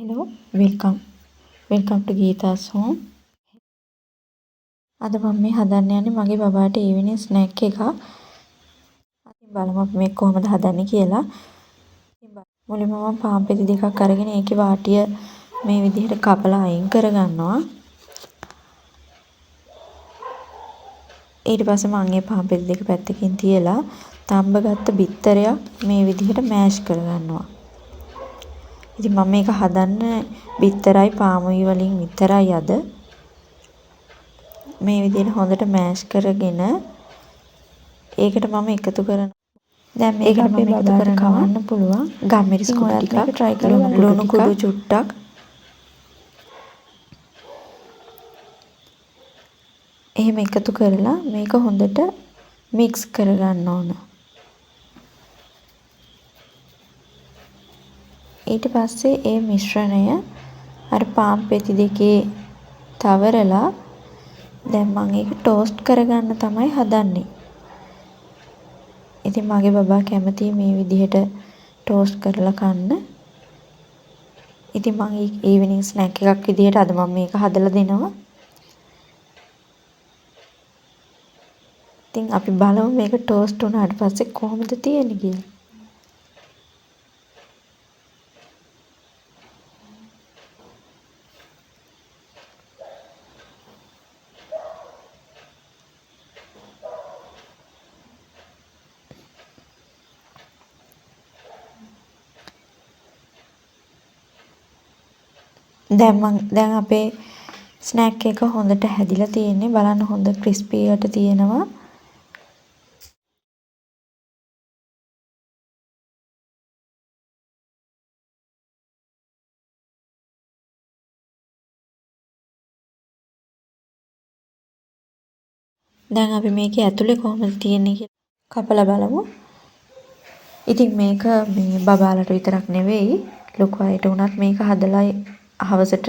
Hello, welcome. Welcome to Geetha's home. අද මම මේ හදන්න යන්නේ මගේ බබාට ඊවිනිං ස්නැක් එකක්. ඉතින් බලමු අපි මේක කොහොමද හදන්නේ කියලා. මුලින්ම මම පාන් පෙති දෙකක් අරගෙන ඒකේ වාටිය මේ විදිහට කපලා අයින් කරගන්නවා. ඊට පස්සේ මම ඒ පාන් පෙති දෙක පැත්තකින් තියලා තම්බගත්ත බිත්තරයක් මේ විදිහට මෑෂ් කරගන්නවා. ඉතින් මම මේක හදන්නේ බිත්තරයි පාමුයි වලින් විතරයි අද. මේ විදිහට හොඳට මෑෂ් කරගෙන ඒකට මම එකතු කරන දැන් මේක අපේ බබාට කවන්න පුළුවන්. ගම්මිරිස් කුඩු ටිකක්, try කරලා ලුණු කුඩු චුට්ටක්, එහෙම එකතු කරලා මේක හොඳට මික්ස් කරගන්න ඕන. ඊට පස්සේ ඒ මිශ්‍රණය අර පාන් පෙති දෙකේ තවරලා දැන් මම ඒක ටෝස්ට් කරගන්න තමයි හදන්නේ. ඉතින් මගේ බබා කැමතියි මේ විදිහට ටෝස්ට් කරලා කන්න. ඉතින් මං ඊවිනිං ස්නැක් එකක් විදිහට අද මම මේක හදලා දෙනවා. ඉතින් අපි බලමු මේක ටෝස්ට් වුණාට පස්සේ කොහොමද තියෙන්නේ කියලා. දැන් මං දැන් අපේ ස්නැක් එක හොඳට හැදිලා තියෙන්නේ. බලන්න හොඳ ක්‍රිස්පියට තියෙනවා. දැන් අපි මේකේ ඇතුලේ කොහොමද තියෙන්නේ කියලා කපලා බලමු. ඉතින් මේක මේ බබාලට විතරක් නෙවෙයි, ලොකු අයට වුණත් මේක හදලා හවසට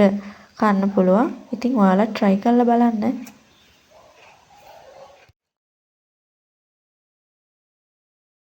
කන්න පුළුවන්. ඉතින් ඔයාලා try කරලා බලන්න.